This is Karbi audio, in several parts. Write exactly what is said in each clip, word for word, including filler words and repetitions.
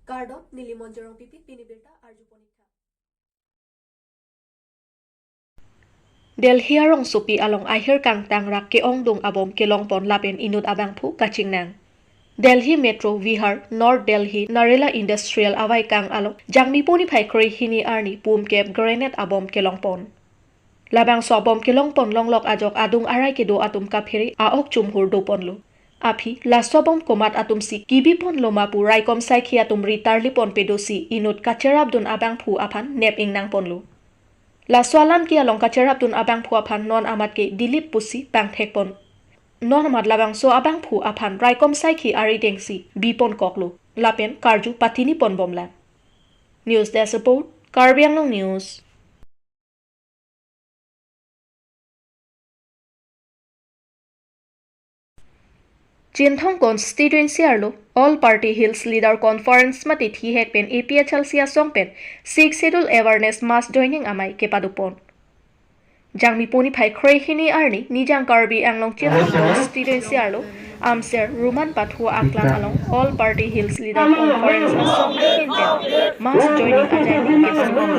Kardom, neli Monjorong Pipi, pini birta arju ponik tha. Delhi arongsopi along ahir kangtang rak ke-ongdung abom kelongpon lapen inut abangphu kachingnang. Delhi Metro Vihar, North Delhi, Narela Industrial avaikang along Jangmi puni phai kre hini arni pum kep grenade abom kelongpon. Labangso abom kelongpon longlok ajok adung arai kedo atum kaphere a-ok chumhur doponlo. Aphi, laso abom komat atumsi kibiponlo ma pu raikom saikhi atum ritarlipon pedosi inut kacherapdun abangphu aphan nep ingnangponlo. Laso alam ke along kacherapdun abangphu aphan non amat ke Dilip pusi pangthekpon. Non amat labangso abangphu aphan raikom saikhi aridengsi biponkoklo. Lapen karju patiniponbomlang. News Desk Report, Karbi Anglong News. Chinthong constituency arlo All Party Hills Leader Conference mate thihek pen A P H L C asong pen Sixth Schedule Awareness Mass Joining amei kepadopon. Jangmi puni phai kre hini arni Nijang Karbi Anglong Chinthong constituency arlo Amser Ruman Pathu Aklam along All Party Hills Leader Conference asong ahin pen Mass Joining ajai ni kepadopon.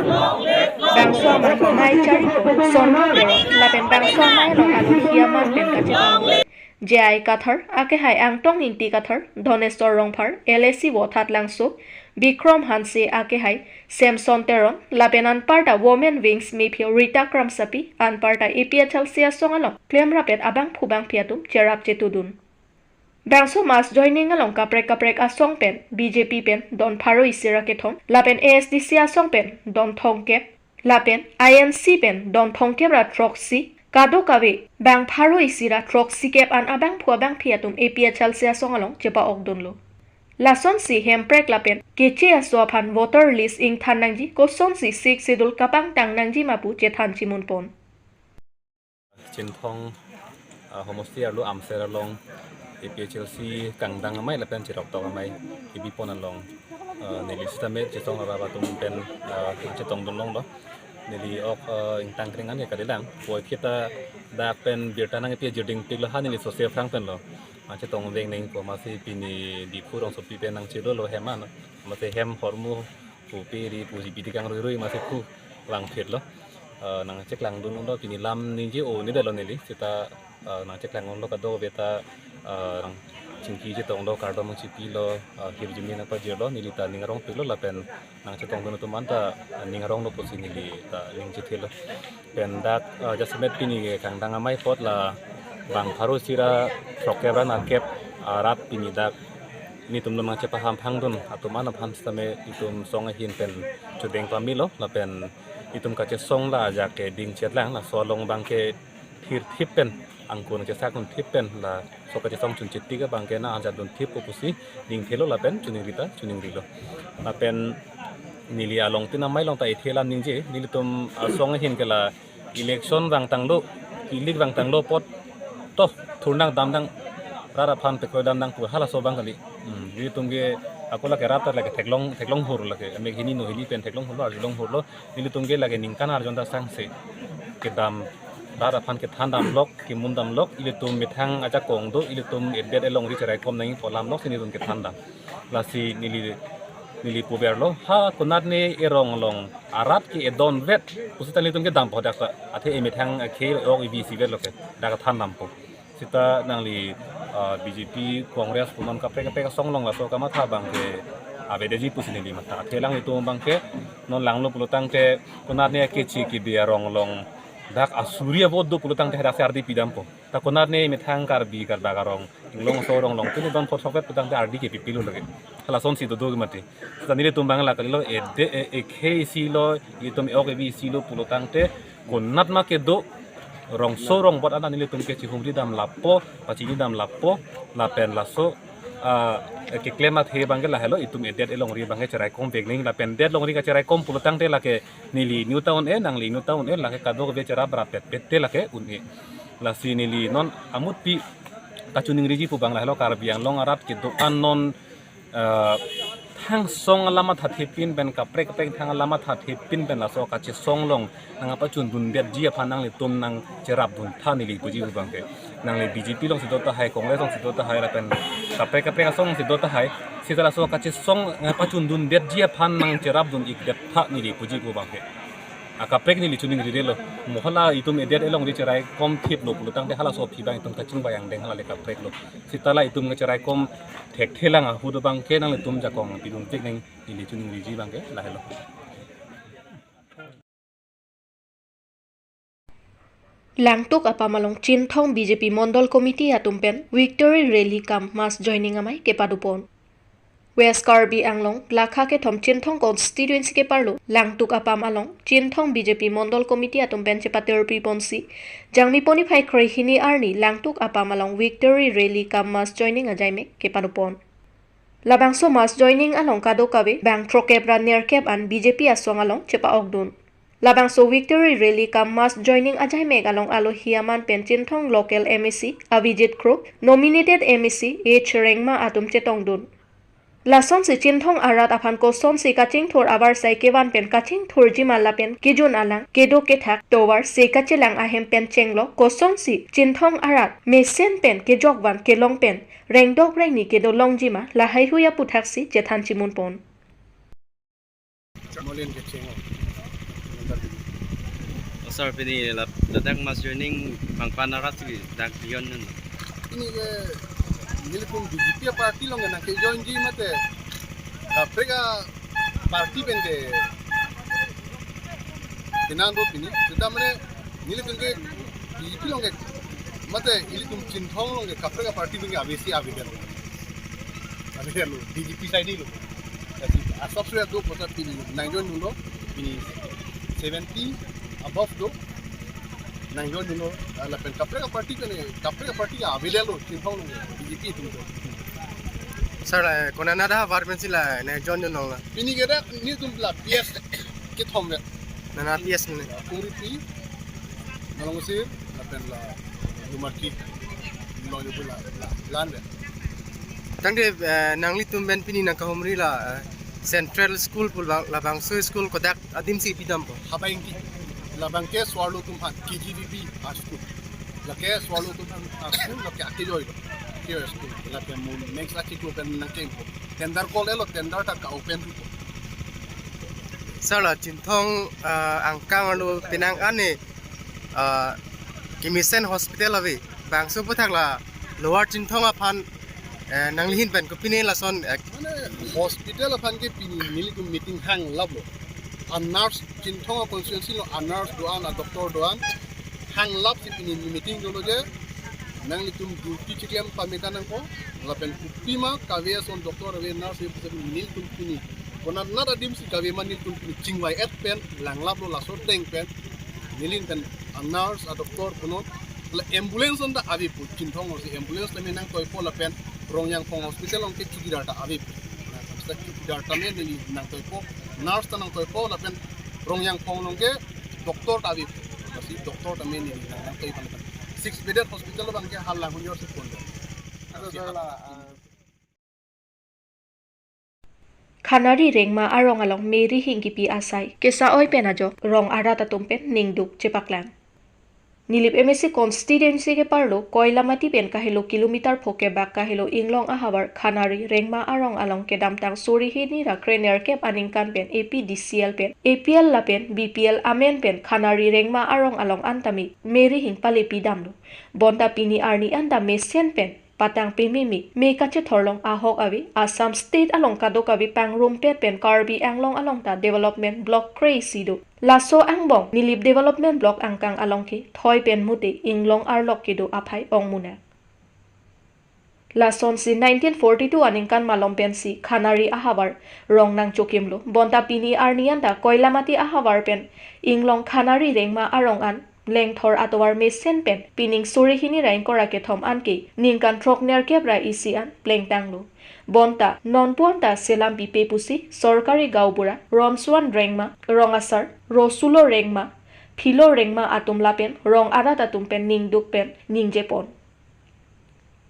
Bangso amei amei charipo Sondro Terang lapen bangso amei along alun hiaman pen kachetong J I Kathar, akehai Angtong Ingti Kathar, Dhoneswar Rongphar, L A C Vothat Langso, Bikrom Hanse, akehai Samson Teron, lapen anparta Women Wings mephi Rita Kramsapi, anparta A P H L C asong along klemrapet abangphu bangphi atum cherap chetudun. Bangso Mass Joining along kaprek kaprek asong pen B J P pen don pharo isi ra kethom, lapen A S D C asong pen don thomkep, lapen I N C pen don thomkep ra throksi, kadokave bang pharo isi ra throksikep an abangphu abangphi atum A P H L C asong along chepa-okdunlo. Lasonsi hemprek lapen keche aso aphan voter list ingthan nangji, kosonsi Sixth Schedule kapangtang nangji ma pu chethan chimunpon. Chinthong, ah, homosti arlo Amser along A P H L C kangdang amei lapen cheroktok amei kebipon along, ah, neli sitame chesong rara atum pen, ah, chetongdun longlo. Neli ok, ah, ingtang kring an ke kalilang. Poi kita dak pen birta nangpi ajirding piklo ha neli sose aphrang penlo. Nangchetongvek nangpo, amatsi pini Diphu rongsopi pen nangchedolo hem an. Amatsi hem hormu pupe ri puji piti kangruirui amatsi phu vangphitlo. Eh, nangcheklangdun unlo pini lam ningje o-e detlo neli. Seta, eh, nangcheklangdunlo kadokave ta, eh, nangchingki chetonglo, kardom nangchipilo, eh, hirjume nangpajirlo, neli ta ning arongpiklo lapen nangchetongdun atum anta, eh, ning aronglo pusi neli ta ning chethelo. Pen dak, eh, jasemet pini kangdang amei apot la bang pharo isi ra throkkep ra nerkep arat pini dak nelitum along nangchepaham phangdun atum an aphan sitame itum song ahin pen chodeng pamelo lapen itum kachesong la ajak ke dingchetlang, laso along abangke thirthip pen angkun chesakdunthip pen laso kachesong chunchetik abangke nang-arjadunthippo pusi dingthelo lapen choningri ta choningrilo. Lapen neli along tin amei along ta ethe alam ningje, nelitum asong ahin ke la election vangtanglo, kilik vangtanglo apot to thurnang damnang, rat aphan pekroi damnang pu halaso abang kali. Hmm, nelitum ke ako lake rat ta lake theklong, theklong hur lake, mek hini no hini pen theklong hurlo, arjulong hurlo, nelitum ke lake ningkan arjon ta sangse kedam, rat aphan kethan damlok, kemun damlok, ilitum methang ajakong do, ilitum edet elongri cheraikom nangji pu alam loksi nelitum kethan dam. Lasi neli, neli puverlo, ha konatne erong along arat ke-edonvet pusita nelitum kedampo dak ta, athe emethang akhei ok evi isivetlo ke dak than dampo. Seta nangli, ah, B J P, Congress pu non kaprek kaprek asong along laso kamatha abangke avedetji pusi neli matha. Athe alanglitum abangke non langlo pulotangte konatne akeche kebe arong along dak asuri avote do pulotangte daksi ardi pidampo. Ta konatne methang Karbi Karbak arong, Inglongso arong along pini don phot sokpet putangte ardi kepipilo lake. Halasonsi dodo ke mati. Seta nelitum abang la kalilo, ede, e, ekhei isilo, ilitum e-ok evi isilo pulotangte konat ma kedo, rongso rongbot anta nelitum ke chihumri dam lapo, pachini dam lapo, lapen laso, ah, keklem athe abangke lahelo, itum edet elongri abangke cheraikomvek nangji, lapen det longri kacheraikom pulotangte lake neli niuta un-e, nangli niuta un-e, lake kadokave cheraprapet pet te lake un-e. Lasi neli non amutpi kachoningriji pu abang lahelo, Karbi Anglong arat kedo-an non, eh, thangsong alam athathepin pen kaprek kaprek thang alam athathepin pen laso kachesong along nangpachundundetji aphan nanglitum nangcherapduntha neli puji pu abangke. Nangli B J P alongsi do tahai, Congress alongsi do tahai, lapen kaprek kaprek asong alongsi do tahai. Seta laso kachesong, eh, pachundundetji aphan nangcherapdun-ikdet tha neli puji pu abangke. Akaprek neli chiningrilo. Mo hala itum edet elong di cheraikom thiplo pulotangte halaso aphi abang itum kachingvai angdeng hala le kaprek lo. Seta la itum kacheraikom thekthe lang ahut abangke nanglitum jakong pidun-ik nang neli chiningriji abangke lahelo. Langtuk apam along Chinthong B J P Mondol Committee atum pen Victory Rally cum Mass Joining amei kepadopon. West Karbi Anglong, lakha kethom Chinthong Constituency keparlo, Langtuk apam along Chinthong B J P Mondol Committee atum pen chepatirpiponsi, Jangmi poni phai krehini arni Langtuk apam along Victory Rally cum Mass Joining ajaimek kepadopon. Labangso Mass Joining along kadokave bang throkep ra nerkep an B J P asong along chepa-okdun. Labangso Victory Rally cum Mass Joining ajaimek along alohi aman pen Chinthong local M A C Avijit Kro, nominated M A C H Rengma atum chetongdun. Lasonsi Chinthong arat aphan kosonsi kachingthur avarsai kevan pen kachingthurji ma lapen kejun alang kedo kethak tovar se kachelang ahem pen chenglo, kosonsi Chinthong arat mesen pen kejokvan kelong pen rengdok rengni kedo longji ma lahaihui aputhaksi chethan chimunpon. Molin kecheng o. O sir, pini la, ladak Mass Joining pangpan arat si dak beyond nun. Pini ke nelitum B J P party along nangkejoinji mate kaprek aparty pen ke pinang do pini. Seta mane nelitum ke B J P along ke mate ilitum Chinthong along ke kaprek aparty pen ke avesi avedetlo. Avedetlo B J P side lo. Asap suya do kota pini nangjoindunlo, pini seventy above do nangjoindunlo, ah, lapen kaprek aparty pen, kaprek aparty avedetlo Chinthong along B J P atum do. Sir, la konat ahavar pensi la nangjoindun longlo? Pini ke dak nelitum la P S kethom vet. Nana P S mene. Kungripi, Malongsi, lapen la Lumarki. Malong ibu la, la, lan vet. Tangte, eh, nanglitum pen pini nangkahumri la, eh, Central School pu labang, labangso school kodak adimsi pidampo? Habaingki. Labang ke swarlo atum aphan K G V B a-school. Lake swarlo atum aphan a-school, lake akejoilo. Kejoi a-school. Lake mo next achiklo pen nangkempo. Tender call-etlo, tender ta ka-open thupo. Sir, la Chinthong, ah, angkang arlo penang an ne, ah, kemesen hospital ave. Bangso aphuthak la Lower Chinthong aphan, eh, nanglihin pen kopine lason, eh, mane hospital aphan ke pini nelitum meeting hanglaplo. A-nurse Chinthong constituency along a-nurse do-an, a-doctor do-an. Hanglapsi pini meeting dolo je nanglitum duty chiklem pame ta nangpo, lapen kopima kave ason doctor ave, nurse ave pusi nelitum pini konat nat adimsi kave ma nelitum pini chingvai-et pen langlaplo, laso ateng pen nelihin pen a-nurse, a-doctor punon, la ambulance anta avepo, Chinthong alongsi ambulance tame nangtoipo lapen Rongyangphong hospital along ke chowkidar ta avepo. Chowkidar tame neli nangtoipo, nurse ta nangtoipo lapen Rongyangphong along ke doctor ta avepo. Lasi doctor tame neli nang, nangtoi pan. Six bedded hospital abang ke halahui jorsi pon. Khanari Rengma arong along Mary Hingkipi asai kesa-oi pen ajok rong arat atum pen ningduk chepaklang. Nilip M A C constituency keparlo Koilamati pen kahelo kilometer phokebak kahelo Inglong ahavar Khanari Rengma arong along kedamtang suri hini ra krenerkep aningkan pen A P D C L pen A P L lapen B P L amen pen Khanari Rengma arong along antame Mary Hing pale pidamlo. Bonta pini arni anta mesen pen patang pememe, me kachethorlong ahok ave, Assam State along kadokave pangrumpet pen Karbi Anglong along ta development block kre-isi do. Laso angbong Nilip Development Block angkang along ke thoi pen mute Inglong arlok kedo aphai ongmunak. Lasonsi nineteen forty-two aningkan malom pensi Khanari ahavar rong nangchokimlo. Bonta pini arni anta Koilamati ahavar pen Inglong Khanari Rengma arong an lengthor atovar mesen pen pining suri hini ra ingkoi ra kethom anke ningkan throknerkep ra isi an plengtanglo. Bonta nonpu anta selam pipe pusi sorkari gaonbura Romsuan Rengma, rong asar Rosulo Rengma, Philo Rengma atum lapen rong arat atum pen ningduk pen ningjepon.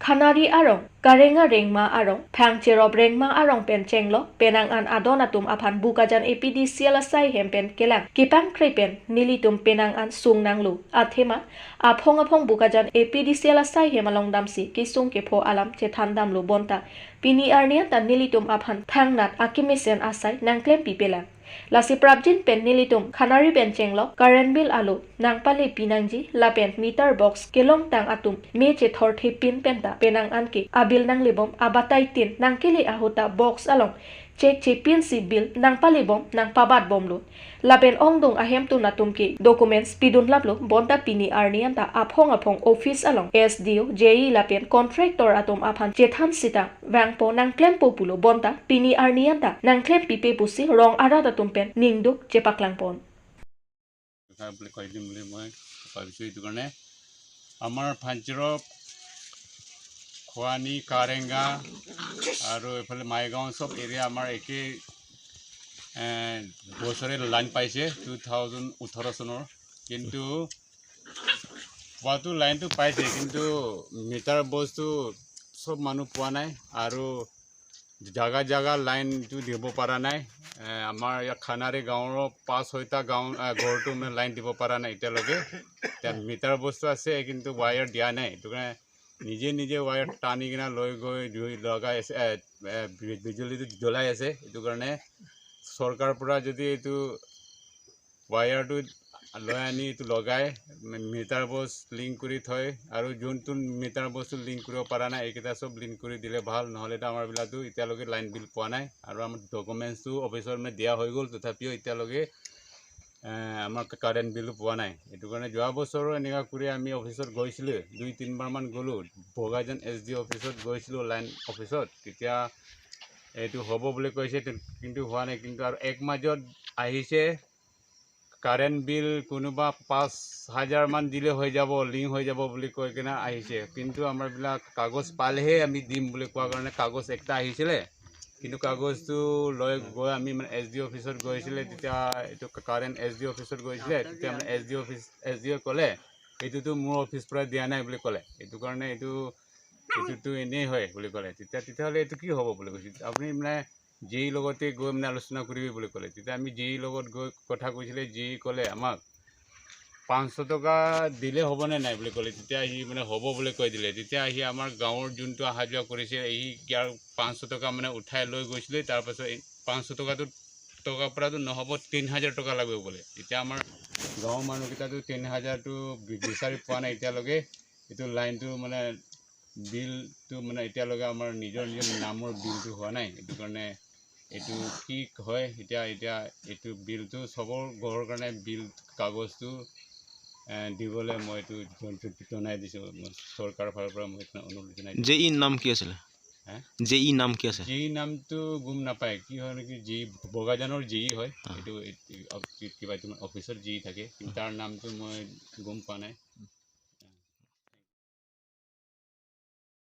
Khanari arong, Karenga Rengma arong, Phangcherop Rengma arong pen chenglok penang an adon atum aphan Bokajan A P D C L asai hem pen kelang kepangkre pen nelitum penang an sung nanglo. Athema aphong aphong Bokajan A P D C L asai hem along damsi kesung kepho alam chethan damlo bonta pini arni anta nelitum aphan thangnat akemesen asai nangklempipelang. Lasi prapjin pen nelitum Khanari pen chenglok current bill alo nangpalepi nangji lapen meter box kelongtang atum me chethorthe pin penta penang an ke abill nanglebom abatai tin nangkele ahut ta box along check chepinsi bill nangpalebom nangpabatbomlo. Lapen ongdung ahemtun atum ke documents pidunlaplo bonta pini arni anta aphong aphong office along S D O, J E lapen contractor atum aphan chethan sita vangpo nangklempo pulo bonta pini arni anta nangklempipe pusi rong arat atum pen ningduk chepaklangpon. কথা বুলি কৈ দিম বুলি মই ভাবিছোঁ। এইটো কাৰণে আমাৰ ফাঞ্চিৰপ, খোৱানি, কাৰেংগা আৰু এইফালে মাইগাঁও চব এৰিয়া আমাৰ একে, এ, বছৰে লাইন পাইছে টু থাউজেণ্ড ওঠৰ চনৰ। কিন্তু পোৱাটো লাইনটো পাইছে, কিন্তু মিটাৰ বক্সটো চব মানুহ পোৱা নাই আৰু জাগা জাগা লাইনটো দিব পৰা নাই। এ, আমাৰ ইয়াত খানাৰী গাঁৱৰ পাঁচ ছয়টা গাঁও, এ, ঘৰটো মানে লাইন দিব পৰা নাই এতিয়ালৈকে। এতিয়া মিটাৰ বক্সটো আছে, কিন্তু ৱায়াৰ দিয়া নাই। সেইটো কাৰণে নিজে নিজে ৱায়াৰ টানি কিনে লৈ গৈ জুই লগাই আছে, এ, এ, বি-, বিজুলীটো জ্বলাই আছে। সেইটো কাৰণে চৰকাৰৰ পৰা যদি এইটো ৱায়াৰটো লৈ আনি এইটো লগাই মি-, মিটাৰ বক্স লিংক কৰি থয় আৰু যোনটো মিটাৰ বক্সটো লিংক কৰিব পৰা নাই, এইকেইটা চব লিংক কৰি দিলে ভাল। নহ'লেতো আমাৰবিলাকতো এতিয়ালৈকে লাইন বিল পোৱা নাই আৰু আমাৰ ডকুমেণ্টছটো অফিচত মানে দিয়া হৈ গ'ল, তথাপিও এতিয়ালৈকে, এ, আমাৰ কা-, কাৰেণ্ট বিলো পোৱা নাই। এইটো কাৰণে যোৱা বছৰো এনেকুৱা কৰি আমি অফিচত গৈছিলোঁ, দুই তিনিবাৰমান গ'লোঁ বগাজন এছ ডি অফিচত, গৈছিলোঁ লাইন অফিচত। তেতিয়া এইটো হ'ব বুলি কৈছে, তে-, কিন্তু হোৱা নাই। কিন্তু আৰু এক মাজত আহিছে, কাৰেণ্ট বিল কোনোবা পাঁচ হাজাৰমান দিলে হৈ যাব, লিংক হৈ যাব বুলি কৈ কিনে আহিছে। কিন্তু আমাৰবিলাক কাগজ পালেহে আমি দিম বুলি কোৱা কাৰণে কাগজ একটা আহিছিলে, কিন্তু কাগজটো লৈ গৈ আমি মানে এছ ডি অফিচত গৈছিলে, তেতিয়া এইটো কাৰেণ্ট এছ ডি অফিচত গৈছিলে, তেতিয়া মানে এছ ডি অফিচ, এছ ডিয়ে ক'লে, "এইটোতো মোৰ অফিচ পৰা দিয়া নাই" বুলি ক'লে। এইটো কাৰণে এইটো, "এইটোতো এনেই হয়" বুলি ক'লে। তেতিয়া, তেতিয়াহ'লে এইটো কি হ'ব বুলি কৈছে। আপুনি মানে জে ইৰ লগতে গৈ মানে আলোচনা কৰিবি বুলি ক'লে। তেতিয়া আমি জে ইৰ লগত গৈ কথা কৈছিলে, জে ই ক'লে আমাক পাঁচশ টকা দিলে হ'বনে নাই বুলি ক'লে। তেতিয়া সি মানে হ'ব বুলি কৈ দিলে। তেতিয়া সি আমাৰ গাঁৱৰ যোনটো অহা যোৱা কৰিছে, সি ইয়াৰ পাঁচশ টকা মানে উঠাই লৈ গৈছিলে। তাৰপাছত এই পাঁচশ টকাটো, টকাৰ পৰাতো নহ'ব, তিনি হাজাৰ টকা লাগিব বোলে। এতিয়া আমাৰ গাঁৱৰ মানুহকেইটাতো তিনি হাজাৰটো বি-, বিচাৰি পোৱা নাই এতিয়ালৈকে। এইটো লাইনটো মানে বিলটো মানে এতিয়ালৈকে আমাৰ নিজৰ নিজৰ নামৰ বিলটো হোৱা নাই। এইটো কাৰণে এইটো কি হয় এতিয়া, এতিয়া এইটো বিলটো চবৰ ঘৰৰ কাৰণে বিল কাগজটো, এ, দিবলৈ মই এইটো জন-, জন-, জনাই দিছোঁ। মই চৰকাৰৰ ফালৰ পৰা মই এইটো অনুৰোধ জনাই দিছোঁ। জে ইৰ নাম কি আছিলে? হে? জে ইৰ নাম কি আছে? জে ইৰ নামটো গম নাপায়, কি হয় নেকি, জে ই, বগাজানৰ জে ই হয়। অ। এইটো, এইটো অফ-, কি-, কিবা এইটো অফিচত জে ই থাকে, কিন্তু তাৰ নামটো মই গম পোৱা নাই।